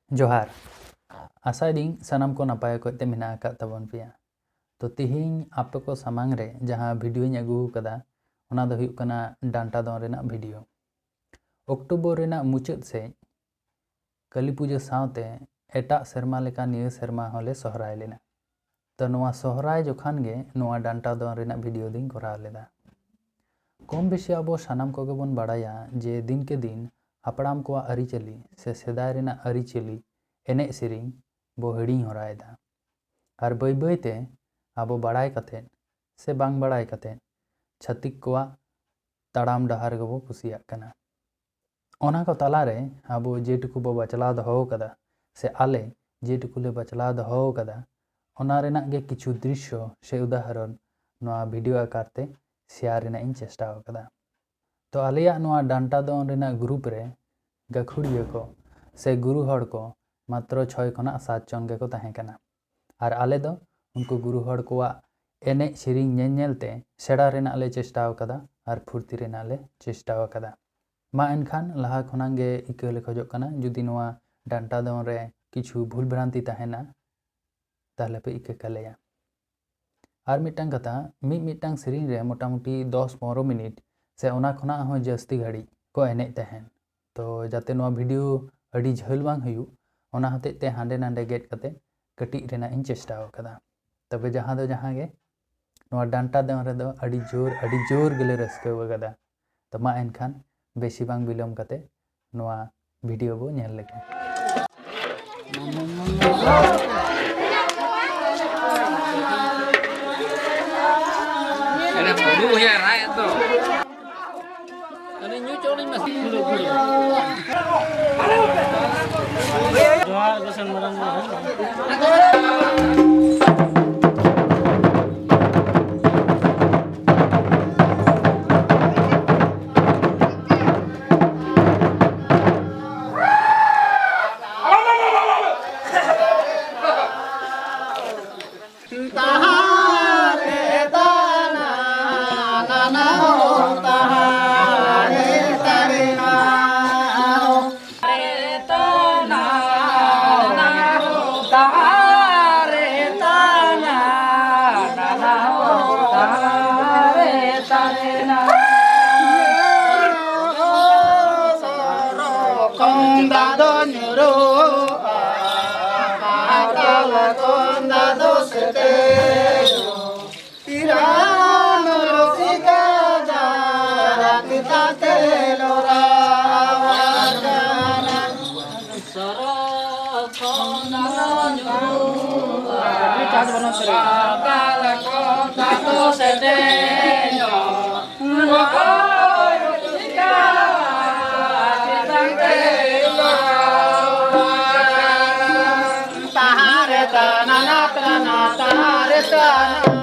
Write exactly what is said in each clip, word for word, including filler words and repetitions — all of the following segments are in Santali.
ᱡᱚᱦᱟᱨ᱾ ᱟᱥᱟᱭᱮᱫᱟᱹᱧ ᱥᱟᱱᱟᱢ ᱠᱚ ᱱᱟᱯᱟᱭ ᱚᱠᱚᱡ ᱛᱮ ᱢᱮᱱᱟᱜ ᱟᱠᱟᱫ ᱛᱟᱵᱚᱱ ᱯᱮᱭᱟ᱾ ᱛᱚ, ᱛᱤᱦᱤᱧ ᱟᱯᱮ ᱠᱚ ᱥᱟᱢᱟᱝ ᱨᱮ ᱡᱟᱦᱟᱸ ᱵᱷᱤᱰᱤᱭᱳᱧ ᱟᱹᱜᱩ ᱟᱠᱟᱫᱟ, ᱚᱱᱟ ᱫᱚ ᱦᱩᱭᱩᱜ ᱠᱟᱱᱟ ᱰᱟᱱᱴᱟ ᱫᱚᱱ ᱨᱮᱱᱟᱜ ᱵᱷᱤᱰᱤᱭᱳ᱾ ᱚᱠᱴᱳᱵᱚᱨ ᱨᱮᱱᱟᱜ ᱢᱩᱪᱟᱹᱫ ᱥᱮᱫ ᱠᱟᱹᱞᱤ ᱯᱩᱡᱟᱹ ᱥᱟᱶᱛᱮ ᱮᱴᱟᱜ ᱥᱮᱨᱢᱟ ᱞᱮᱠᱟ ᱱᱤᱭᱟᱹ ᱥᱮᱨᱢᱟ ᱦᱚᱸᱞᱮ ᱥᱚᱦᱨᱟᱭ ᱞᱮᱱᱟ᱾ ᱛᱚ, ᱱᱚᱣᱟ ᱥᱚᱦᱨᱟᱭ ᱡᱚᱠᱷᱟᱱ ᱜᱮ ᱱᱚᱣᱟ ᱰᱟᱱᱴᱟ ᱫᱚᱱ ᱨᱮᱱᱟᱜ ᱵᱷᱤᱰᱤᱭᱳ ᱫᱚᱧ ᱠᱚᱨᱟᱣ ᱞᱮᱫᱟ᱾ ᱠᱚᱢ ᱵᱮᱥᱤ ᱟᱵᱚ ᱥᱟᱱᱟᱢ ᱠᱚᱜᱮ ᱵᱚᱱ ᱵᱟᱲᱟᱭᱟ ᱡᱮ ᱫᱤᱱ ᱠᱮ ᱫᱤᱱ ᱦᱟᱯᱲᱟᱢ ᱠᱚᱣᱟᱜ ᱟᱹᱨᱤᱪᱟᱹᱞᱤ ᱥᱮ ᱥᱮᱫᱟᱭ ᱨᱮᱱᱟᱜ ᱟᱹᱨᱤᱪᱟᱹᱞᱤ, ᱮᱱᱮᱡ ᱥᱮᱨᱮᱧ ᱵᱚ ᱦᱤᱲᱤᱧ ᱦᱚᱨᱟᱭᱮᱫᱟ᱾ ᱟᱨ ᱵᱟᱹᱭ ᱵᱟᱹᱭ ᱛᱮ ᱟᱵᱚ ᱵᱟᱲᱟᱭ ᱠᱟᱛᱮᱫ ᱥᱮ ᱵᱟᱝ ᱵᱟᱲᱟᱭ ᱠᱟᱛᱮᱫ ᱪᱷᱟᱹᱛᱤᱠ ᱠᱚᱣᱟᱜ ᱛᱟᱲᱟᱢ ᱰᱟᱦᱟᱨ ᱜᱮᱵᱚ ᱠᱩᱥᱤᱭᱟᱜ ᱠᱟᱱᱟ᱾ ᱚᱱᱟ ᱠᱚ ᱛᱟᱞᱟᱨᱮ ᱟᱵᱚ ᱡᱮᱴᱩᱠᱩ ᱵᱚ ᱵᱟᱪᱞᱟᱣ ᱫᱚᱦᱚ ᱟᱠᱟᱫᱟ, ᱥᱮ ᱟᱞᱮ ᱡᱮᱴᱩᱠᱩ ᱞᱮ ᱵᱟᱪᱞᱟᱣ ᱫᱚᱦᱚ ᱟᱠᱟᱫᱟ, ᱚᱱᱟ ᱨᱮᱱᱟᱜ ᱜᱮ ᱠᱤᱪᱷᱩ ᱫᱨᱤᱥᱥᱚ ᱥᱮ ᱩᱫᱟᱦᱚᱨᱚᱱ ᱱᱚᱣᱟ ᱵᱷᱤᱰᱤᱭᱳ ᱟᱠᱟᱨ ᱛᱮ ᱥᱮᱭᱟᱨ ᱨᱮᱱᱟᱜ ᱤᱧ ᱪᱮᱥᱴᱟ ᱟᱠᱟᱫᱟ᱾ ᱛᱚ, ᱟᱞᱮᱭᱟᱜ ᱱᱚᱣᱟ ᱰᱟᱱᱴᱟ ᱫᱚᱱ ᱨᱮᱱᱟᱜ ᱜᱨᱩᱯ ᱨᱮ ᱜᱟᱹᱠᱷᱩᱲᱤᱭᱟᱹ ᱠᱚ ᱥᱮ ᱜᱩᱨᱩ ᱦᱚᱲ ᱠᱚ ᱢᱟᱛᱨᱚ ᱪᱷᱚᱭ ᱠᱷᱚᱱᱟᱜ ᱥᱟᱛ ᱡᱚᱱ ᱜᱮᱠᱚ ᱛᱟᱦᱮᱸ ᱠᱟᱱᱟ᱾ ᱟᱨ ᱟᱞᱮ ᱫᱚ ᱩᱱᱠᱩ ᱜᱩᱨᱩ ᱦᱚᱲ ᱠᱚᱣᱟᱜ ᱮᱱᱮᱡ ᱥᱮᱨᱮᱧ ᱧᱮᱞ ᱧᱮᱞ ᱛᱮ ᱥᱮᱬᱟ ᱨᱮᱱᱟᱜ ᱞᱮ ᱪᱮᱥᱴᱟ ᱟᱠᱟᱫᱟ ᱟᱨ ᱯᱷᱩᱨᱛᱤ ᱨᱮᱱᱟᱜ ᱞᱮ ᱪᱮᱥᱴᱟ ᱟᱠᱟᱫᱟ᱾ ᱢᱟ ᱮᱱᱠᱷᱟᱱ ᱞᱟᱦᱟ ᱠᱷᱚᱱᱟᱜ ᱜᱮ ᱤᱠᱟᱹ ᱞᱮ ᱠᱷᱚᱡᱚᱜ ᱠᱟᱱᱟ, ᱡᱩᱫᱤ ᱱᱚᱣᱟ ᱰᱟᱱᱴᱟ ᱫᱚᱱ ᱨᱮ ᱠᱤᱪᱷᱩ ᱵᱷᱩᱞ ᱵᱷᱨᱟᱱᱛᱤ ᱛᱟᱦᱮᱱᱟ, ᱛᱟᱦᱞᱮ ᱯᱮ ᱤᱠᱟᱹ ᱠᱟᱞᱮᱭᱟ᱾ ᱟᱨ ᱢᱤᱫᱴᱟᱝ ᱠᱟᱛᱷᱟ, ᱢᱤᱫ ᱢᱤᱫᱴᱟᱝ ᱥᱮᱨᱮᱧ ᱨᱮ ᱢᱚᱴᱟᱢᱩᱴᱤ ᱫᱚᱥ ᱯᱚᱱᱨᱚ ᱢᱤᱱᱤᱴ ᱥᱮ ᱚᱱᱟ ᱠᱷᱚᱱᱟᱜ ᱦᱚᱸ ᱡᱟᱹᱥᱛᱤ ᱜᱷᱟᱹᱲᱤᱡ ᱠᱚ ᱮᱱᱮᱡ ᱛᱟᱦᱮᱱ᱾ ᱛᱚ, ᱡᱟᱛᱮ ᱱᱚᱣᱟ ᱵᱷᱤᱰᱤᱭᱳ ᱟᱹᱰᱤ ᱡᱷᱟᱹᱞ ᱵᱟᱝ ᱦᱩᱭᱩᱜ, ᱚᱱᱟ ᱦᱚᱛᱮᱡ ᱛᱮ ᱦᱟᱸᱰᱮ ᱱᱟᱸᱰᱮ ᱜᱮᱫ ᱠᱟᱛᱮ ᱠᱟᱹᱴᱤᱡ ᱨᱮᱱᱟᱜ ᱤᱧ ᱪᱮᱥᱴᱟ ᱟᱠᱟᱫᱟ᱾ ᱛᱚᱵᱮ ᱡᱟᱦᱟᱸ ᱫᱚ ᱡᱟᱦᱟᱸ ᱜᱮ, ᱱᱚᱣᱟ ᱰᱟᱱᱴᱟ ᱫᱚᱱ ᱨᱮᱫᱚ ᱟᱹᱰᱤ ᱡᱳᱨ, ᱟᱹᱰᱤ ᱡᱳᱨ ᱜᱮᱞᱮ ᱨᱟᱹᱥᱠᱟᱹ ᱟᱠᱟᱫᱟ᱾ ᱛᱚ, ᱢᱟ ᱮᱱᱠᱷᱟᱱ ᱵᱮᱥᱤ ᱵᱟᱝ ᱵᱤᱞᱚᱢ ᱠᱟᱛᱮ ᱱᱚᱣᱟ ᱵᱷᱤᱰᱤᱭᱳ ᱵᱚ ᱧᱮᱞ ᱞᱮᱜᱮ᱾ ᱡᱚᱦᱟᱨ ᱜᱮ ᱥᱮᱱ ᱢᱟᱨᱟᱝ ᱵᱩᱨᱩ᱾ ᱠᱚᱱᱫᱟ ᱫᱚ ᱥᱮᱴᱮᱨ ᱯᱤᱨᱟᱱ ᱨᱚᱥᱤᱠᱟ ᱡᱟᱨᱟ ᱛᱤᱛᱟ ᱛᱮ ᱞᱚᱨᱟ ᱟᱠᱟᱱᱟ᱾ ᱥᱚᱨᱚᱜ ᱠᱷᱚᱱ ᱫᱟᱜ ᱧᱩᱨᱩᱜᱼᱟ᱾ ᱪᱟᱥ ᱵᱟᱹᱱᱩᱜ ᱥᱮ? ᱯᱟᱛᱟᱞ ᱠᱷᱚᱱ ᱫᱟᱜ ᱫᱚ ᱥᱮᱴᱮᱧᱚᱜ᱾ ᱜᱚᱜᱚᱭ ᱨᱚᱥᱤᱠᱟ ᱪᱮᱛᱟᱱ ᱛᱮ ᱞᱚᱨᱟ ᱟᱠᱟᱱᱟ᱾ ᱛᱟᱦᱟᱨᱮ ᱛᱟᱱᱟ ᱱᱟ ᱛᱟᱱᱟ ᱛᱟᱦᱟᱨᱮ ᱛᱟᱱᱟ᱾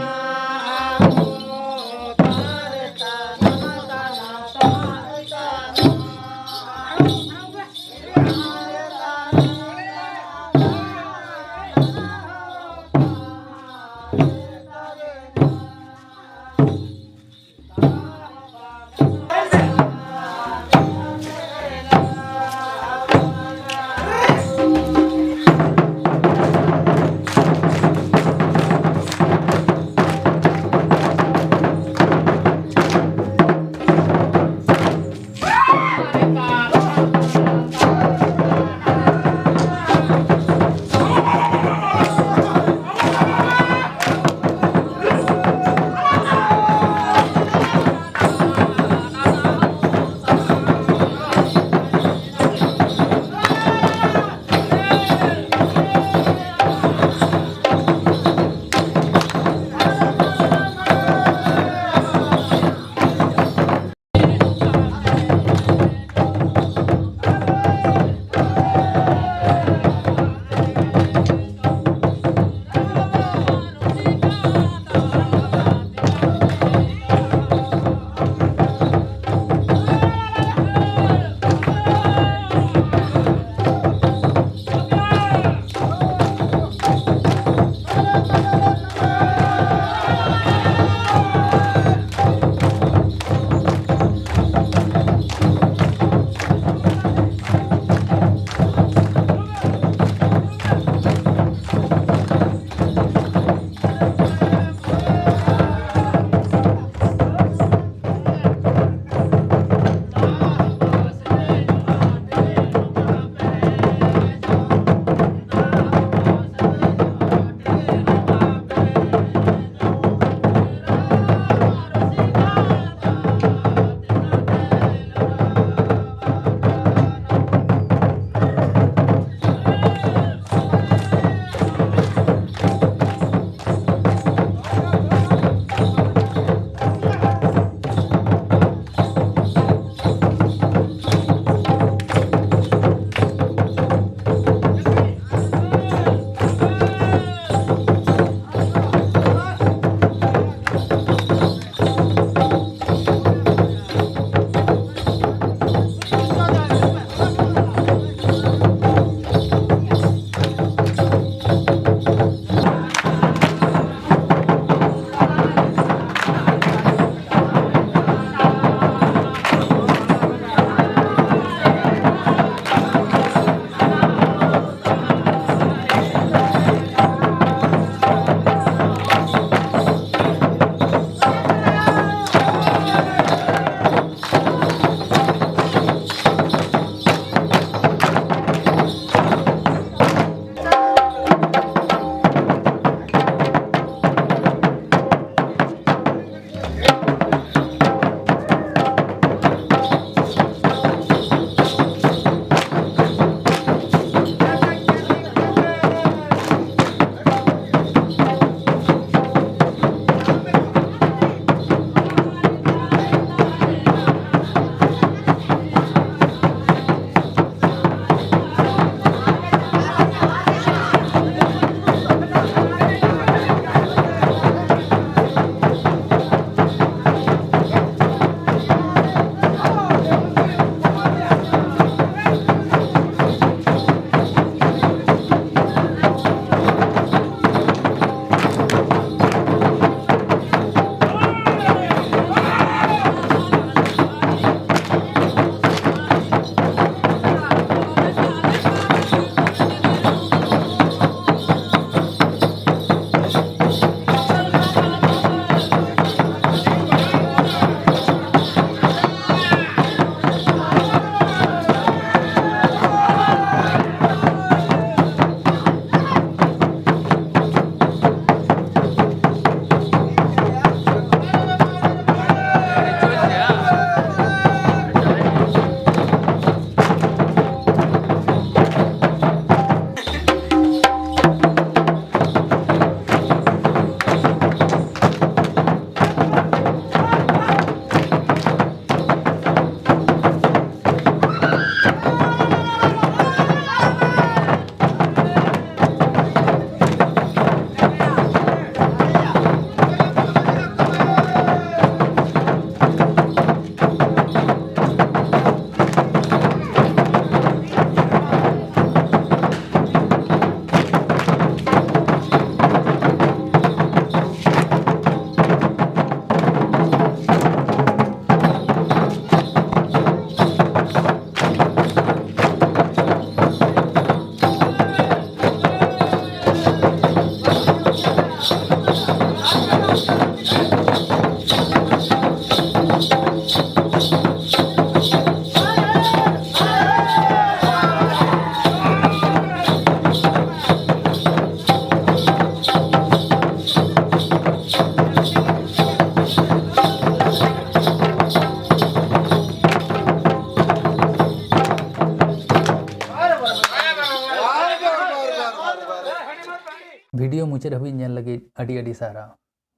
ᱢᱩᱪᱟᱹᱫ ᱦᱟᱹᱵᱤᱡ ᱧᱮᱞ ᱞᱟᱹᱜᱤᱫ ᱟᱹᱰᱤ ᱟᱹᱰᱤ ᱥᱟᱨᱦᱟᱣ᱾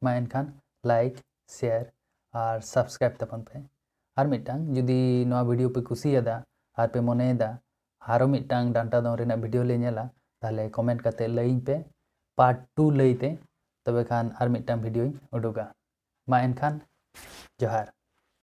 ᱢᱟ ᱮᱱᱠᱷᱟᱱ like, share ᱟᱨ subscribe ᱛᱟᱵᱚᱱ ᱯᱮ᱾ ᱟᱨ ᱢᱤᱫᱴᱟᱝ, ᱡᱩᱫᱤ ᱱᱚᱣᱟ video ᱯᱮ ᱠᱩᱥᱤᱭᱟᱫᱟ ᱟᱨ ᱯᱮ ᱢᱚᱱᱮᱭᱮᱫᱟ ᱟᱨᱚ ᱢᱤᱫᱴᱟᱝ ᱰᱟᱱᱴᱟ ᱫᱚᱱ ᱨᱮᱱᱟᱜ video ᱞᱮ ᱧᱮᱞᱟ, ᱛᱟᱦᱞᱮ comment ᱠᱟᱛᱮ ᱞᱟᱹᱭᱟᱹᱧ ᱯᱮ, part two ᱞᱟᱹᱭ ᱛᱮ, ᱛᱚᱵᱮ ᱠᱷᱟᱱ ᱟᱨ ᱢᱤᱫᱴᱟᱝ videoᱧ ᱩᱰᱩᱠᱟ᱾ ᱢᱟ ᱮᱱᱠᱷᱟᱱ ᱡᱚᱦᱟᱨ᱾